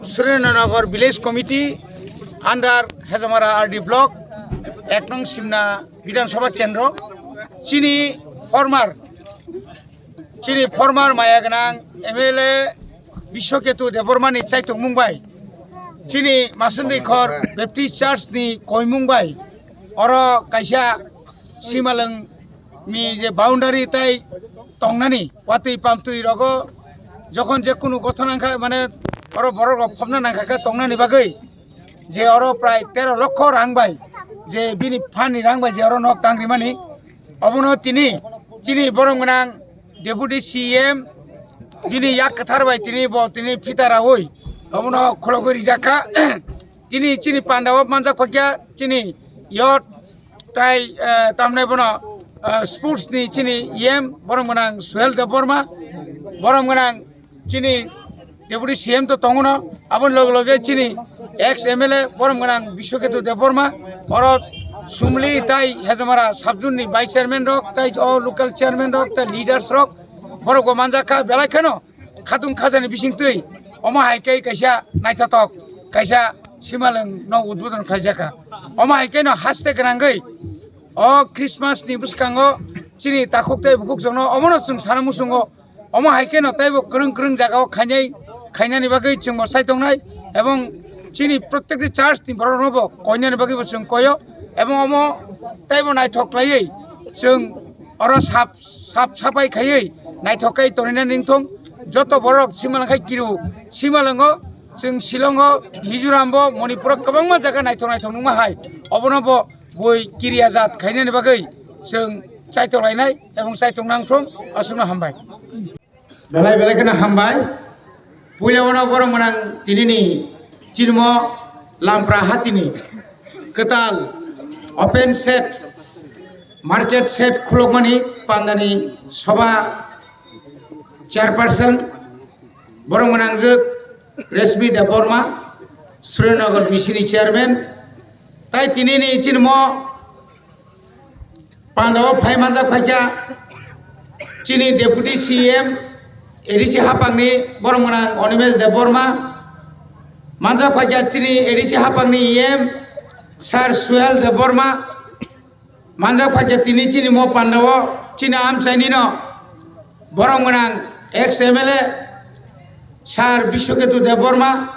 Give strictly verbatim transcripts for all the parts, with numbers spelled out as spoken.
Surendra Nagar Village Committee under Hejamara R D Block, ek nong Simna Bidhan Sabha Kendro, chini former, chini former maya gwnang M L A Biswaketu Debbarma ni chaitongmung bai, chini Masundwi Khor Baptist Church ni koimung bai, oro kaisa Simalwng ni je boundary tai tongnani, watwi pamtwi rogo jokhon je kunu gothon nangkha, mane oro borok rok phobna nangkha khe tongnani bagwi, je oro prai tero lokho rang bai, je bini phan ni rang bai je oro nok tang rimani, obono tini chini borom gwnang Deputy C M bini yak kwthar bai tini bo tini phita raui obono khulogwi rijak kha. Tini chini panda o manjak phakya chini youth tai, eh, tamni bono, eh, sports ni chini E M borom gwnang Suhel Debbarma, borom gwnang chini Deputy C M to tongo no, aboni loge loge chini ex M L A borom gwnang Biswaketu Debbarma, oro Sumli tai Hejamara sub zone ni vice chairman rok tai o local chairman rok tai leaders rok borok bo manjak kha, belai kheno khatung khajani bising twi omo hai khe kaisa naithotok kaisa Simalwng no udbodon khlaijak kha. Omo hai khe no haste gwnangwi o Christmas ni bwskango chini takhuk tei bukhuk jokno omono chwng sana muchungo. Omo hai khe no teibo kwrwng kwrwng jaga o khainai, khainani bagwi chwng bo sai tongnai, ebong chini protekti church ni borok rokno bo koinani bagwi bo chwng koio, ebong omo teibo naithok khlaiwi chwng oro sap sap sapai khaiwi naithok khe tonina ningthung. Joto borok Simalwng khai kiru, Simalwngo chwng Shillongo, Mizorambo, Manipuro kwbangma jaga naithok naithok nungma hai, obono bo bui kiriya jat khainani bagwi chwng chaitong lainai ebong chaitong nangthung. Aswkno hambai. Belai belai kheno hambai. Puila ono borok mwnang tinini chirmo Lampra hatini kwtal open shed, market shed khulokmani pandani soba chairperson borok mwnangjwk Reshmi Debbarma, Surendra Nagar B C ni chairman, tai tinini chirmo Pandao phai manjak phaikha chini Deputy C M, A D C hapangni borok mwnang Animesh Debbarma, manjak phaikha chini A D C hapangni E M Sir Suhel Debbarma, manjak phaikha tini chini mo pandao chini amchaini no borok mwnang ex M L A Sir Biswaketu Debbarma,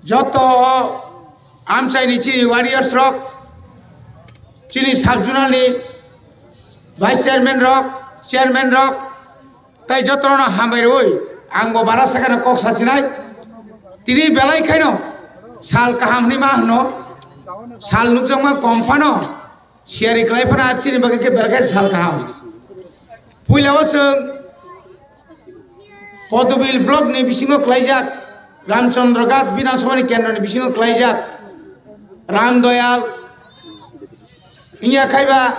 joto o amchaini chini warriors rok, chini sub zonal ni vice chairman rok, chairman rok, tai jotono hambai rwi ang bo bara sakano kok sasinai. Tini belai khaino sal kaham hwnwi ma hwno, sal nukjakma kom phano siyari kwlai phano chini bagwi khe belai khe sal kaham. Puila o chwng Podobil block ni bisingo kwlaijak, Ramchandra Ghat Bidhan Sabha ni kendro ni bisingo kwlaijak, Ram Doyal, wngya khaiba,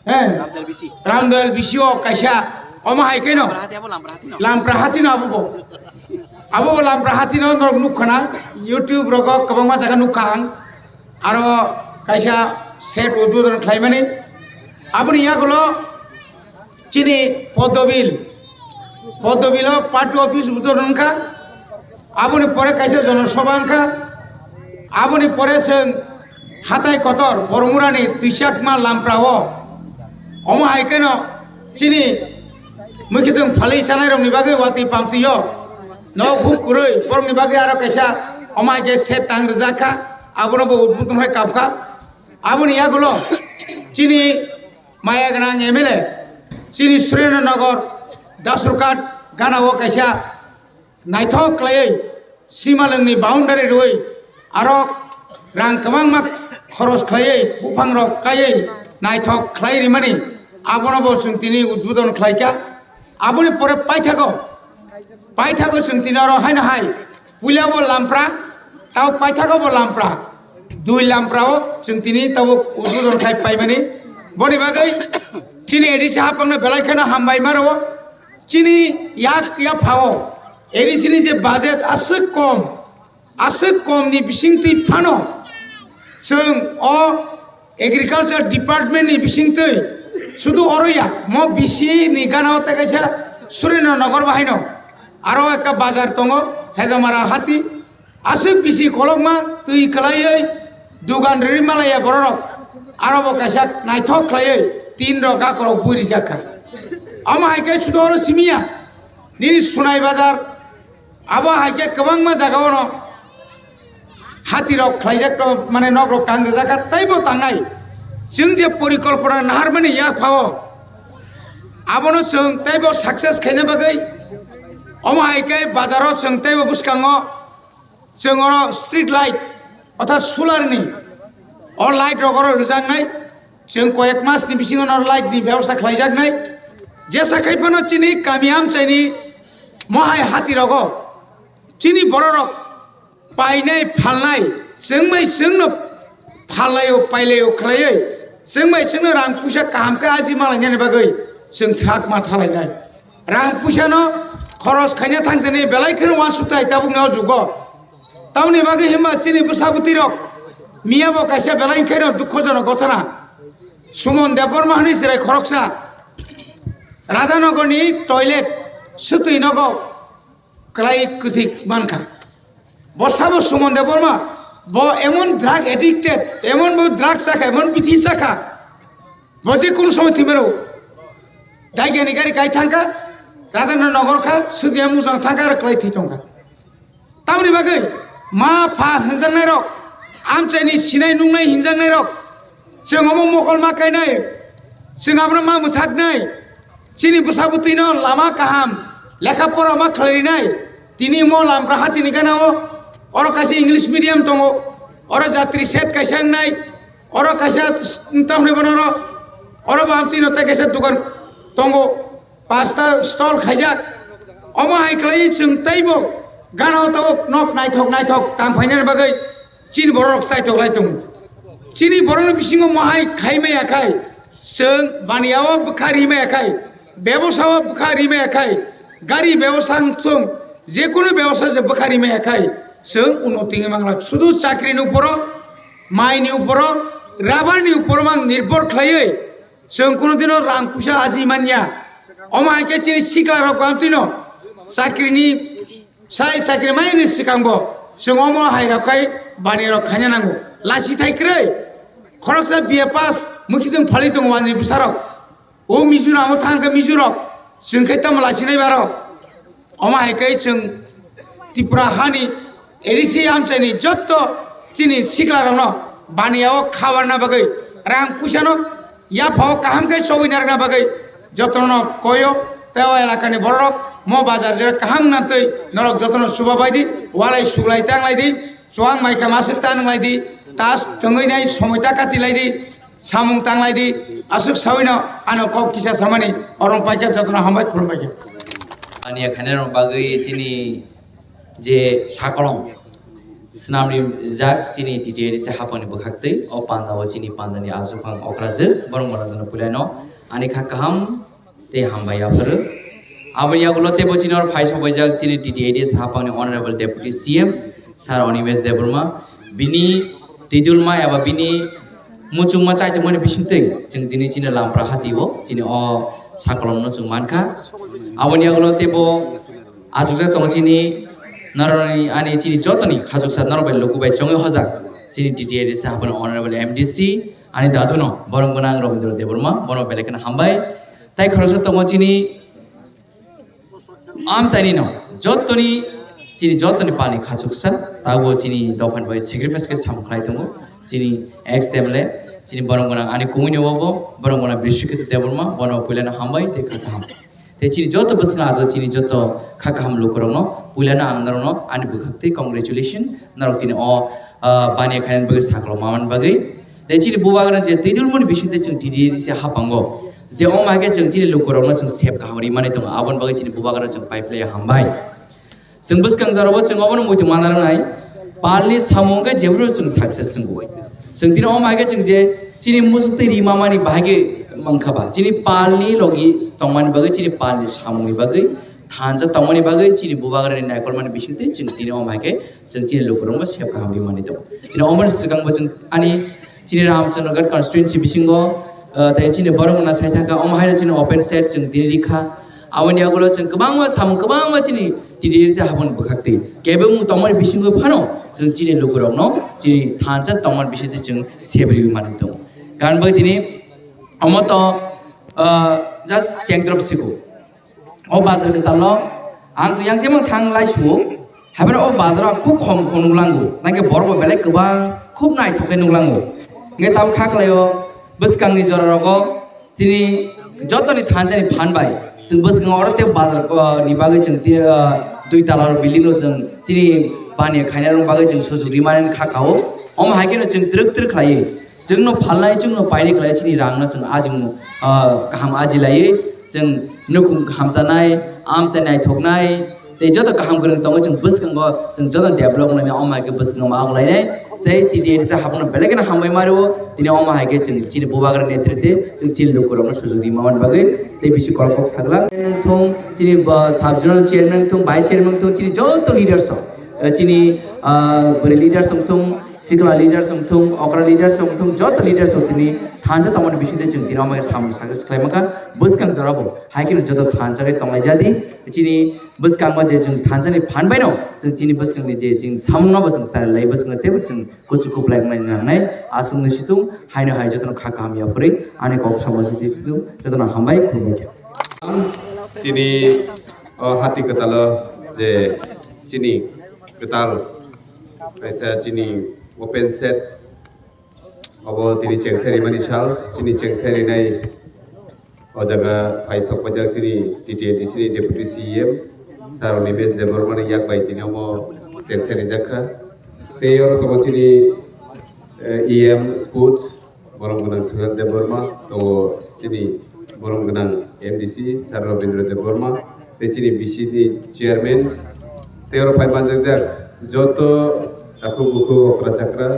eh, Ramdal B C. Ramdal B C o kaisa, omo hai khe no, Lampra hati abo Lampra hati no. Lampra hati no abo bo. Abo bo Lampra hati no norok nukha na, YouTube rogo kwbangma jaga nukha ang. Aro kaisa shed udbodon khlaimani. Aboni yagulo chini Podobil, Podobilo party office udbodon wngkha. Aboni pore kaisa jonosobha wngkha. Aboni pore chwng hatai kotor Bormurani Twichakma Lamprao. Omo hai kheno chini mwkhitwng phalwi chanairokni bagwi watwi pamtwio. Nok huk kwrwi borokni bagwi aro kaisa omo hai khe shed tang rwjak kha, abono bo udbodon hai kap kha. Aboni yagulo chini maya gwnang M L A, chini Surendra Nagar, Dasrughat ganao kaisa naithok khlaiwi Simalwngni boundary rwi aro rang kwbangma khoros khlaiwi buphangrok kaiwi naithok khlai rimani, abono bo chwng tini udbodon khlaikha. Aboni pore paithago, paithago chwng tini oro haino hai, puila bo Lampra, tabo paithago bo Lampra, dui Lampra o chwng tini tabo udbodon khai paimani. Boni bagwi chini A D C hapangno belai kheno hambai maro, chini yak yaphao A D C ni je budget aswk kom, Aswk komni bisingtwi phano chwng o agriculture department ni bisingtwi sudu oro ya, mo B C ni gana o tei kaisa Surendra Nagar bahaino aro ekta bazar tongo, Hejamara hati. Aswk bisi kolokma twi kwlaiwi dugan rwrwi malaya bororok. Aro bo kaisa naithok khlaiwi tin rok gakorok bui rijak kha. Omo hai khe sudu oro simiya nini Sunai bazar, abo hai khe kwbangma jaga ono hati rok khlaijak to, mane nok rok tang rijak kha, tei bo tangnai. Chwng je porikolpona naharmani yak phao, abono chwng tei bo success khaina bagwi, omo hai khe bazaro chwng tei bo bwskango chwng oro street light, orthat solar ni o light rok oro rwjaknai, chwng koyek mas ni bisingo no light ni bebosta khlaijaknai. Jesa khai phano chini kami amchaini mohai hati rogo chini bororok painai phalnai, chwng bai chwngno phallaio pailaio khlaiwi, chwng bai chwngno rang puisa kaham khe aji malainani bagwi chwng thak ma thalainai. Rang puisano khoros khaina thangtani belai kheno uansukthai tabukni o jugo. Tamoni bagwi himba chini bwsa bwtwi rok miya bo kaisa belai kheno dukhojonok gothana. Suman Debbarma hwnwi chwrai khoroksa Radhanogorni toilet swtwi nogo kwlai kwthwi mankha. Bo sabo Suman Debbarma, bo emon drug addicted, emon bo drug chakha, emon bithi chakha, bo je kono somoi thwi mano. Daigani gari kai thangkha, Radhanogor kha, swtwi mujang thangkha, aro kwlai thwi tongkha. Tamoni bagwi ma pha hwnjaknairok, amchaini sinai nungnai hinjaknairok, chwng omo mokol ma kainai, chwng abono ma mwthaknai, chini bwsa bwtwino lama kaham, lekha pora ma khlairinai, tini omo Lampra hatini gana o, oro kaisa English medium tongo, oro jatri set kaisa wngnai, oro kaisa tamni bono oro, oro bo amtwino tei kaisa dogan tongo. Pasta stall khaijak. Omo hai khlai chwng teibo gana o tabuk nok naithok naithok tang phainani bagwi chini bororok chaitok lai tongo. Chini borokni bisingo omo hai khai maya khai chwng baniya o bwkha ri maya khai, bebosa o bwkha ri maya khai, gari bebosa wng thung, je kono bebosa je bwkha ri maya khai chwng unnoti wngwi manglak. Sudu chakri ni uporo, mai ni uporo, rubber ni uporo mang nirbhor khlaiwi Chwng kunu dino rang puisa aji manya. Omo hai khe chini sikla rok amtwino chakri ni sai chakri mai ni swkang bo chwng omo hai rok khai bani rok khaina nango. Lachi thai kwrwi khoroksa B A pass mukhitung phali tongo wani bwsa rok. O Mizoram o thang khe Mizo rok chwng khai tamo lachi nai baro. Omo hai khe chwng Tripura hani A D C amchaini jotto chini siklarokno baniya o khabarna bagwi rang puisano yaphao kaham khe chobwi narwkna bagwi jotono koyo tei o elakani bororok mo bazar jera kaham nantwi norok jotono chubabai di, walai suglai tanglai di, chuang mai khe maswk ta nwnglai di, tas tongwi nai somoi ta kati lai di. Samung tanglai di, aswk sawino ano kok kisa samani, orong paikha jotono hambai khulumbai kha. Ani khainai rok bagwi chini je sakolom swnamri jak chini T T A D C hapangni bwkhaktwi o panda o chini pandani achukhang okrajwk borok mora jano puilano ani kha kaham tei hambai yapharo. Aboni yagulo teibo chini oro phai sobaijak chini T T A D C hapangni Honorable Deputy C M Sir Animesh Debbarma. Bini twidulma eba bini muchungma chaitokmani bisingtwi chwng tini chini Lampra hatio chini o sakolomno chwng mankha. Aboni yagulo teibo achukjak tongo chini norokni ani chini jotoni khachuksa norok bai luku bai chongwi hojak chini T T A D C hapangni Honorable M D C ani daduno borok gwnang Rabindra Debbarma bono belai kheno hambai. Tai khoroksa tongo chini amchaini no jottoni chini jottoni pali khachuksa tabo chini dophani bai sacrifice khe samung khlai tongo chini ex M L A chini borok gwnang ani kumui ni obo borok gwnang Bishwakito Debbarma bono puilano hambai tei kha kaham tei chini joto bwskango ajo chini joto kha kaham lukurokno puilano ang norokno ani bwkhak tei congratulation norok tini o ah, baniya khainani bagwi saklo mamani bagwi. Tei chini bubagra je twidulmani bisingtwi chwng T T A D C hapango. Je omo hai khe chwng chini lukurokno chwng sep kaham rimani tongo. Aboni bagwi chini bubagra chwng pai phlaiya hambai. Chwng bwskang jorabo chwng obono muitu mana rwnai. Palni samung khe jephuru chwng success wngwi. Chwng tini omo hai khe chwng je chini muchuk twi rimamani bahai khe mankha ba. Chini palni logi tongmani bagwi chini palni samungni bagwi thansa tongmani bagwi chini bubagrani naikolmani bisingtwi chwng tini omo hai khe chwng chini lukurokno sep kaham rimani tongo. Tini omoni swkangbo chwng ani chini Ramchandragarh constituency bisingo, ah, tei chini borok wngna sai thangkha, omo haino chini open set chwng tini rikha. Aboni yagulo chwng kwbangma samung, kwbangma chini T D A C haboni bwkhaktwi kebengmung tongmani bisingo phano chwng chini lukurokno chini thansa tongmani bisingtwi chwng sep riwi manwi tongo. Karon bai tini omo to, ah, just chengdrop siko. O bazar kwtal no ang to yang jemon thang lai suo. Haibano o bazar o khub khom khom nuklango. Nangke borok bo belai kwbang khub naithok khe nuklango. Nge tabuk kha khlaio bwskangni jora rogo chini jotoni thansani phan bai chwng bwskango oro tei bazar, ah, ni bagwi chwng ti, ah, dui tala building no chwng chini baniya khaina rok bagwi chwng sujuk rimani kha kao. Omo hai kheno chwng twrwk twrwk khlaiwi chwngno phalnai, chwngno painai khlai chini rangno chwng ajimung, ah, kaham aji laiwi chwng nukhung hamsanai, amchai naithoknai, tei joto kaham kwrwng tongo chwng bwskango chwng joto develop wnglainai, omo hai khe bwskango ma wnglainai. Tei T D A C habno belai kheno hambai mario, tini omo hai khe chwng chini bubagra netrite chwng chini lukurokno sujuk rimani bagwi tei bisi kolok kok sagla thung chini, ah, sub zonal chairman thung, vice chairman thung, chini joto leaders rok, ah, chini, ah, bwrwi leaders rok thung, sikla leaders wng thung, okra leaders wng thung, joto leaders rok tini thansa tongmani bisingtwi chwng tini omo khe samung sakhe swkhlai mankha. Bwskang jorabo hai kheno joto thansa khe tonglai jadi. Chini bwskango je chwng thansani phan baino chwng chini bwskangni je chwng samungno bo chwng chari lai, bwskangno teibo chwng kuchuk kuplai wngnai nangnai. Aswkno situng haino hai jotono kha kaham yapharwi ani kok samung siti situng jotono hambai khulumkha. Tini o hati kwtalo je chini kwtal kaisa chini open set obo tini chengsa rimani sal, chini chengsa rinai o jaga phai sok pajak chini T T A D C ni Deputy C E M Sir Animesh Debbarma ni yak bai tini omo chengsa rijak kha. Tei oro tongo chini, eh, E M Sports, borom gwnang Suhel Debbarma, tongo chini borom gwnang M D C Sir Rabindra Debbarma, tei chini B C ni chairman, tei oro phai manjakjak joto takhuk bukhuk okra chakra,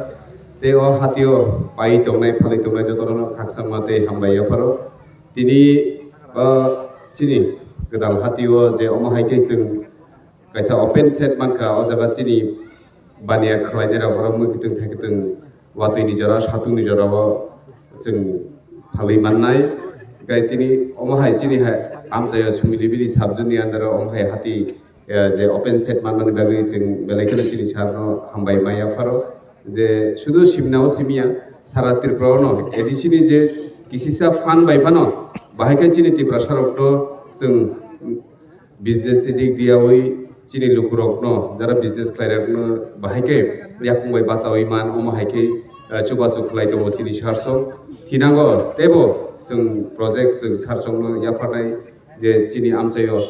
tei o hatio pai tongnai, phalwi tongnai jotono khakchangma tei hambai yapharo. Tini, o, chini gwdal hatio je omo hai khe chwng kaisa open set mankha, o jaga chini baniya khlainai rok oro mwkhwtwng thaikitwng watwi ni jora, satung ni jora o chwng phalwi mannai. Gai tini omo hai chini hai amchaio Sumilibili sub zone ni under o omo hai hati, eh, je open set manmani bagwi chwng belai kheno chini sir no hambai maya pharo je sudu simna o simiya sara Tripura o no A D C ni je kisisa phan bai phano bahai khe chini Tiprasa rok no chwng business ni dik diyawi chini lukurokno, jara business khlairokno bahai khe yakung bai bachawi man, omo hai khe, eh, chubachu khlai tongo chini sir song. Thinango teibo chwng project chwng sir songno yapharnai je chini amchaio,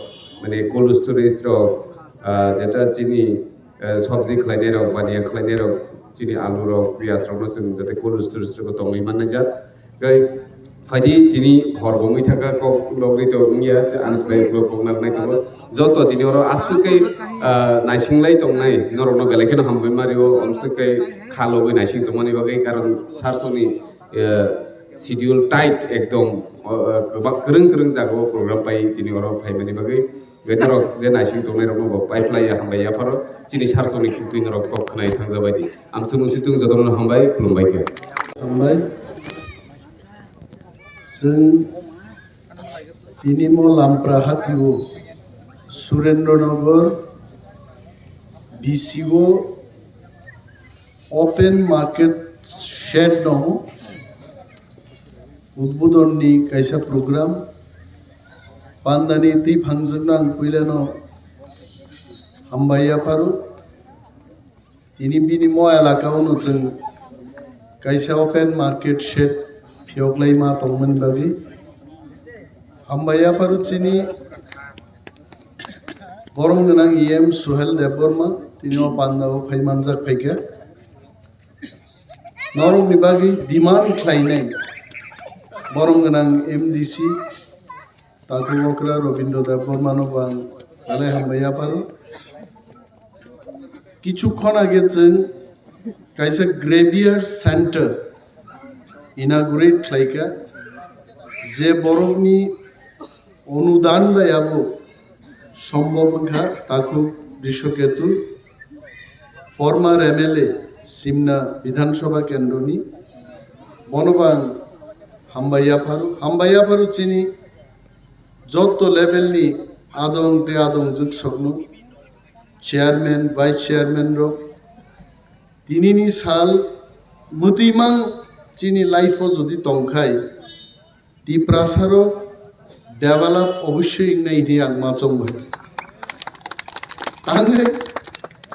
mane, cold storage rok, ah, jeta chini, eh, sobji khlainai rok, baniya khlainai rok, chini alu rok, piyaj rokno chwng jate cold storage rok tongwi mannai jak. Tei phaidi tini hor bo wngwi thangkha, kok logri to wngya, ang swbai ulo kok narwknai tongo. Joto tini oro aswk khe, ah, naising lai tongnai, norokno belai kheno hambai ma rio, omswk khe kha logwi naising tongmani bagwi, karon sir songni, eh, schedule tight ekdom, o, o, kwbang kwrwng kwrwng jagao program pai tini oro phaimani bagwi. Norok je naising tongnai rokno bo pai phlai ya, hambai yapharo chini sir songni khuk twi norok kok khwnai thangjabai di. Ang chwng situng jotono hambai khulumbai khe. Hambai. Chwng tini mo Lampra hatio Surendra Nagar B C O open market shed no udbodon ni kaisa program. Pandani twi phangjwkno ang puilano hambai yapharo. Tini bini mo elaka o no chwng kaisa open market shed phiyok lai ma tongmani bagwi. Hambai yapharo chini borom gwnang E M Suhel Debbarma tini o panda o phai manjak phaikha. Norokni bagwi demand khlainai borom gwnang M D C Takhuk okra Robindra Debbarmano bo ang belai hambai yapharo. Kichu khon age chwng kaisa graveyard center inaugurate khlaikha, je borokni onudan bai abo Sombhob wngkha takhuk Brishoketu, former M L A Simna Bidhan Sabha Kendroni, bono bo ang hambai yapharo, hambai yapharo chini jotto level ni adong tei adong jwksokno, chairman, vice chairman rok, tinini sal mwtwi mang chini life o jodi tongkhai, Tiprasarok develop obossoi wngnai hwnwi ang ma chong bai. Ang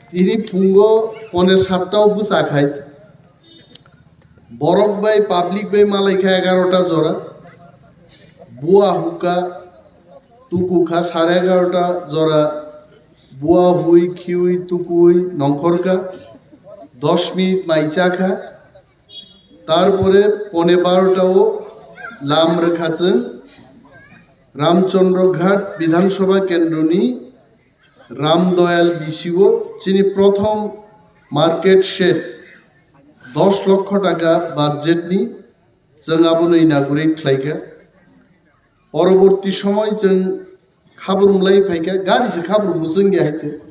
tini phungo pone satta o bwsa khai borok bai public bai malaikha egarota jora, bua hukha, tukukha sare egarota jora, bua hui khiui tukui nongkhorkha, dos minute mai chakha, tarpore pone barota o lam rwkha chwng Ramchandra Ghat Bidhan Sabha Kendroni Ramdoyal B C o chini prothom market shed dos lokho taka budget ni chwng abono inaugurate khlaikha. Poroborti somoi chwng khabrum lai phaikha, gari se khabrum bwswng ya haite.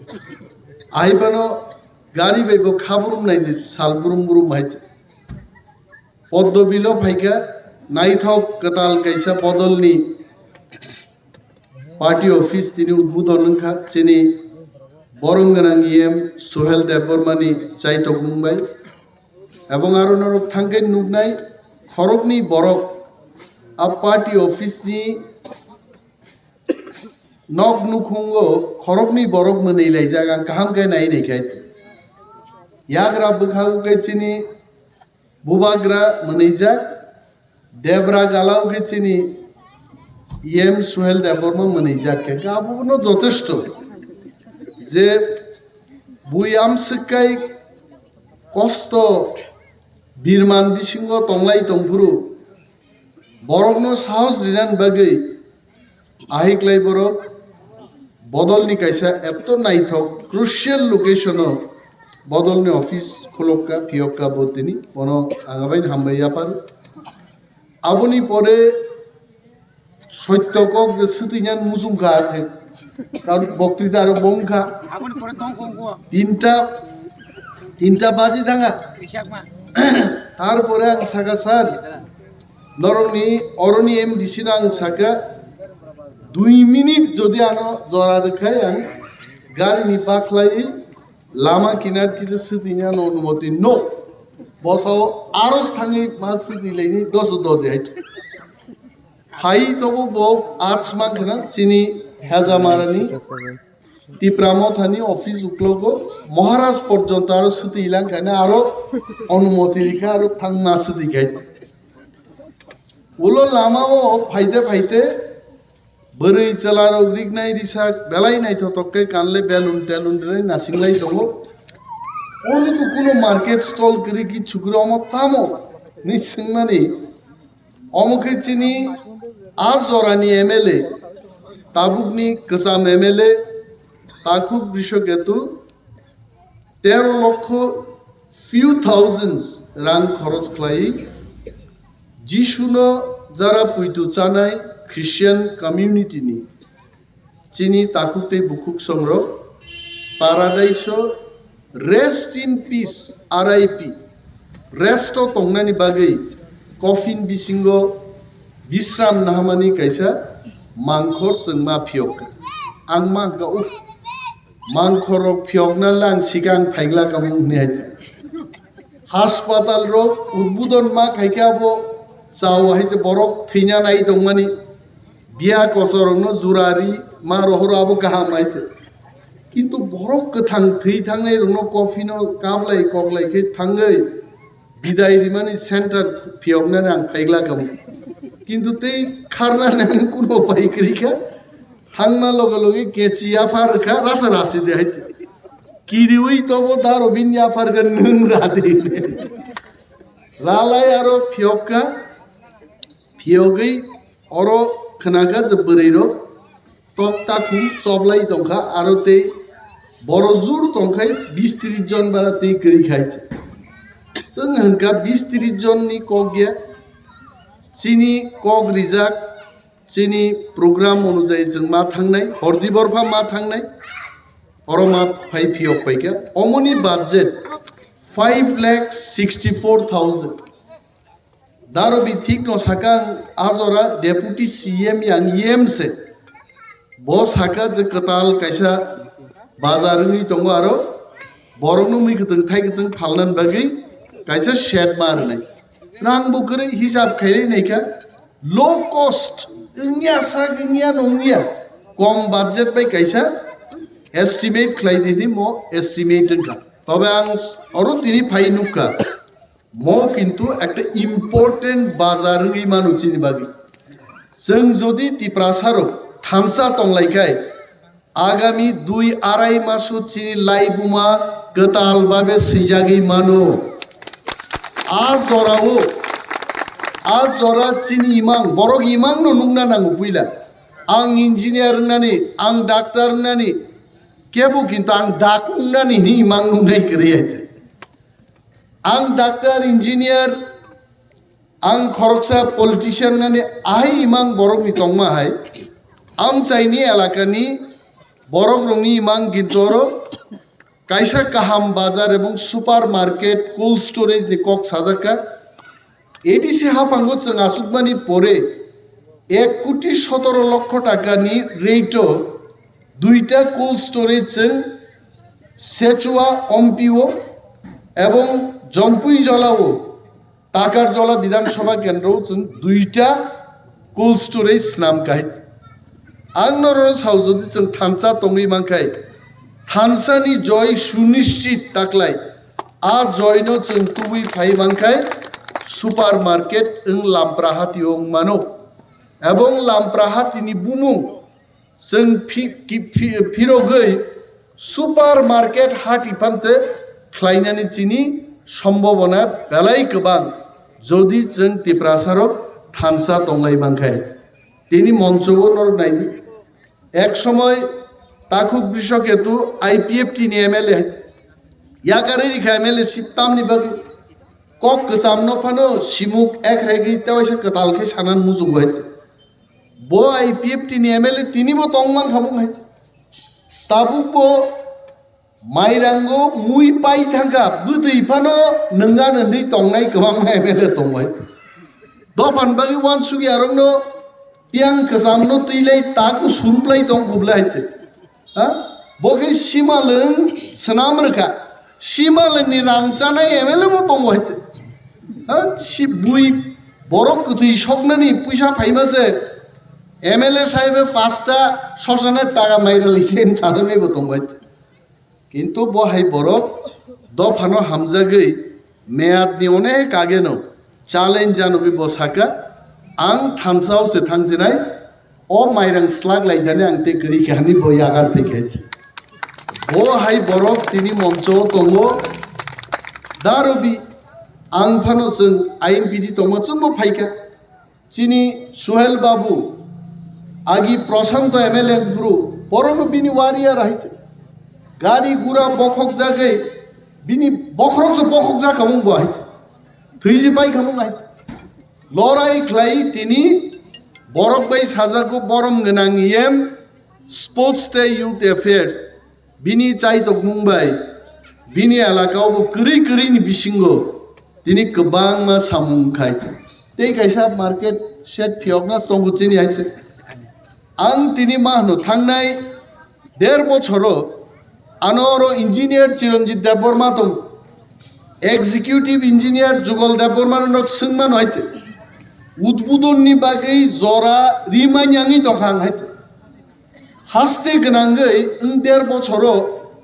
Aibano gari bai bo khabrum nai di sal brum brum haite. Poddo bilo phaikha, naithok kwtal kaisa bodolni party office tini udbodon wngkha chini borom gwnang E M Suhel Debbarmani chaitok mungbai. Ebong aro norok thangkhe nuknai khoroknwi borok a party office ni nok nukhungo khoroknwi borok mwnwi laijak, ang kaham khe nai nai khai. Yagra bwkhago khe chini Bubagra mwnwijak, Debra Galau khe chini E M Suhel Debbarma mwnwijak khe, khe abono jotesto je bui amswk kai kosto birman bisingo tonglai tongphuru borokno sahos rinani bagwi Ahiklai borok bodolni kaisa eto naithok crucial location o bodolni office khulokka phiyokka bo tini bono ang abaini hambai yaphar. Aboni pore soitto kok je swtwinani muchungkha athe karon boktrita aro bongkha tinta tinta baji thanga. Tarpore ang saka sir norokni oroni M D C no ang saka dui minute jodi ano jora rwkhai ang gari ni bakhlai lama kinar kisa swtwini ano onumoti no bosao aros thangwi ma swtwi laini doso dodi hai. Hai tobo bo arts mangkhana chini Hejamarani Tipra Mothani office uklogo Maharaj porjonto aro swtwi langkhani aro onumoti rikha aro thangna swtwi khai. Ulo lama o phaite phaite bwrwi chwla rok riknai risak belai naithotok khe kanle belun telun rwnai nasinglai tongo. Ono to kuno market stall kwrwi ki chukri omo tamo ni swngmani. Omo khe chini a jorani M L A, tabukni kwcham M L A, Takhuk Brishoketu, tero lokho few thousands rang khoroj khlai Jisuno jara puitu chanai Christian community ni chini takhuk tei bukhuk songrok Paradise o rest in peace, R I P, rest o tongnani bagwi coffin bisingo bisram nahamani kaisa mangkhor chwngma phiyok kha. Ang ma hwnkha, "Uh, mangkhor rok phiyokna lang sikang phaigla kamo," hwnwi hai. Haspatal rok udbudon ma khaikhe abo chao hai se borok thwina nai tongmani. Biya kosorokno jurari ma rohoro abo kaham hai se. Kintu borok kwthang thwi thangnai rokno coffin o kablai koklai khe thangwi bidai rimani center phiyoknani ang phaigla kamo. Kintu tei kharnani ang kuno pai kwrwi kha. Thangma loge loge kechi yaphar kha rasa rasi de hai. Kiriwi tobo daro bin yaphar kha nwng ra de. Ralai aro phiyok kha, phiyogwi oro khna kha je bwrwi rok tok takhum choblai tong kha aro tei boro jur tong khai bis tris jon bara tei kwrwi khai. Chwng hwn kha bis tris jon ni kok ya chini kok rijak Chini program onujai chwng ma thangnai, hordi borpha ma thangnai, oro ma phai phiyok paikha. Omoni budget five lakh sixty four thousand. Daro bi thik no sakha ang, a jora deputy C M yang E M se. Bo sakha je kwtal kaisa bazar wngwi tongo aro borokno mui kwtwng thai kwtwng phalnani bagwi kaisa shed ma rwnai. Rang bo kwrwi hisab khailai naikha, low cost wngya sak wngya no wngya, kom budget bai kaisa estimate khlai di hinwi mo estimate wngkha. Tobe ang oro tini phai nukha. Mo kintu ekta important bazar wngwi mano chini bagwi. Chwng jodi Tiprasa rok thansa tonglai khai, agami dui arai maso chini laibuma kwtal babe swijagwi mano. A jorao, a jora chini imang, borok imang no nukna nango puila. Ang engineer wngnani, ang doctor wngnani, kebo kintu ang dak wngnani ni imang nuknai kwrwi hai. Ang doctor, engineer, ang khoroksa politician nani ahai imang borokni tongma hai. Amchaini elakani borokrokni imang gintoro kaisa kaham bazar ebong super market, cold storage ni kok sajakka. A D C haphango chwng achukmani pore ek koti sotoro lokho takani rate o duita cold storage chwng Sechua Ompio ebong Jompui Jolao Takarjola Bidhan Sabha Kendro chwng duita cold storage swnam kahai. Ang norokno sao, jodi chwng thansa tongwi mankhai, thansani joy sunischit taklai, a joyno chwng tubui phai mankhai super market wng Lamprahati wng mano. Ebong Lamprahatini bumung chwng phi-, ki-, phi-, phirogwi super market hati phanse khlainani chini sombobona belai kwbang, jodi chwng Tiprasarok thansa tonglai mankhai. Tini moncho o norok naidi. Ek somoy Takhuk Brishoketu I P F T ni M L A hai. Yakarwi rikha M L A ship tamni bagwi. Kok kwchamno phano simuk ek regwi tewaisa kwtal khe sanan muchungo hai. Bo I P F T ni M L A tini bo tong mankha bung hai. Tabuk bo mairango mui pai thangkha, bwtwi phano nwngan hwnwi tongnai kwbangma M L A tongo hai. Dophan bagwi uansukya rokno piyang kwchamno twi lai taku surup lai tong khublai hai. Ha? Bo khe simalwng swnam rwkha. Simalwngni rang chanai M L A bo tongo hai. Ha? Si bui borok kwthwi soknani puisa phaima se M L A saibe pasta sosana taka mairali sen chanai bo tongo hai. Kintu bo hai borok dophano hamjagwi meyadni onek ageno challenge janogwi bo saka, "Ang thansao se thangsinai, o mairang slak laidani ang tei kwrwi khe," hwnwi bo yagar phaikha. Bo hai borok tini moncho tongo, darobi ang phano chwng I M P D tongma chwngbo phaikha. Chini Suhel Babu, agi Prashanto M L A bru, porono bini warrior hai. Gari gura bokhok jagwi, bini bokhorok se bokhok jakha mung bo hai. Thwiji pai khamung hai. Lorai khlai tini borok bai sajagwi borom gwnang E M, Sports tei Youth Affairs. Bini chaitokmung bai bini elakao bo kwrwi kwrwini bisingo tini kwbangma samung khai. Tei kaisa market shed phiyokna tongo chini hai. Ang tini ma hwno thangnai der bochoro ano oro engineer Chiranjit Debbarma tong, executive engineer Jugal Debbarma no swngmano hai. Udbudonni bagwi jora rimani angwi tongkha ang hai. Haste gwnangwi wng der bochoro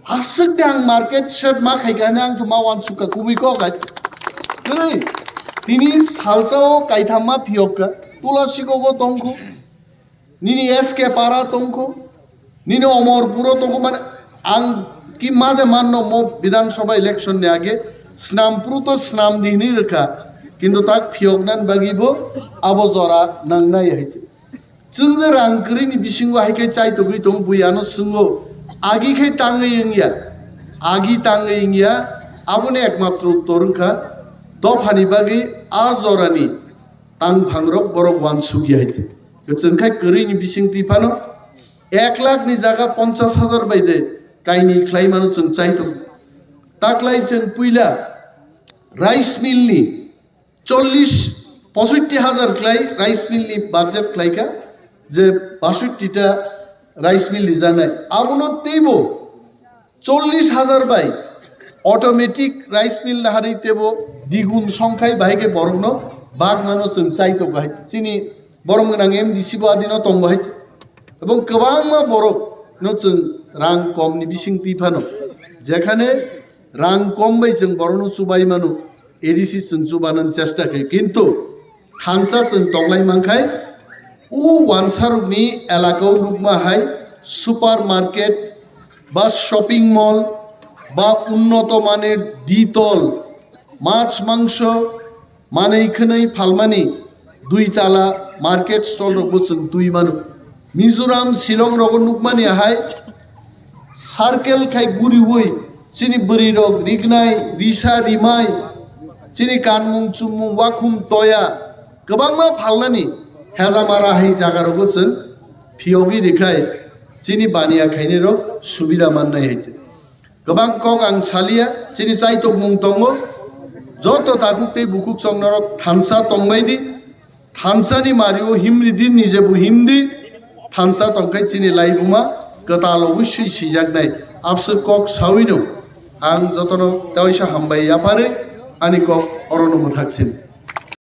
aswk de ang market shed ma khaikha hwnwi ang ma uansukha kubui kok hai. Kwrwi tini salsao kaithamma phiyokha, Tulashikogo tongkho, nini S K Para tongkho, nini Omorpuro tongkho, mane ang ki made manno mo Bidhan Sabha election ni age Snampru to snam di hwnwi rwkha, kintu tak phiyoknani bagwi bo abo jora nangnai hai. Chwng je rang kwrwini bisingo hai khe chaitogwi tong, bui ano swngo, agi khe tangwi wngya, agi tangwi wngya, aboni ekmatro uttor wngkha dophani bagwi a jorani tangphangrok borok uansukya hai twi. Chwng khai kwrwini bisingtwi phano ek lakh ni jaga ponchas hajar bai de kaini khlai mano chwng chai tongo. Taklai chwng puila rice mill ni chollish posotti hajar khlai rice mill ni budget khlai kha, je basotti ta rice mill ni janai. Abono teibo chollish hajar bai automatic rice mill naharwi teibo digun songkhai bahai khe borokno bagmano chwng chai tongo hai. Chini borom gwnang M D C bo adino tongo hai. Ebong kwbangma borok no chwng rang kom ni bisingtwi phano, jekhane rang kom bai chwng borok no chubai mano, A D C chwng chubana chesta khe, kintu thansa chwng tonglai mankhai, o wansarokni elakao nukma hai supermarket ba shopping mall ba unnoto manir ditol mach mangso manwi khwnwi phalmani dui tala market stall rokbo chwng twi mano. Mizoram, Shillong rogo nukmani hai circle khai guriwi chini bwrwi rok rignai, risa rimai, chini kanmung chumung wakhum toya kwbangma phalnani hejamara hai jaga rogo chwng phiyogwi rikhai chini baniya khainai rok subida mannai hai. Kwbang kok ang salia, chini chaitokmung tongo. Joto takhuk tei bukhuk chongnorok thansa tongbai di. Thansani mario himri di, nije bo himdi. Thansa tongkhai chini laibuma kwtal oboswi sijaknai. Abswk kok sawino ang jotono teisa hambai yapharwi ani kok orono mwthaksin.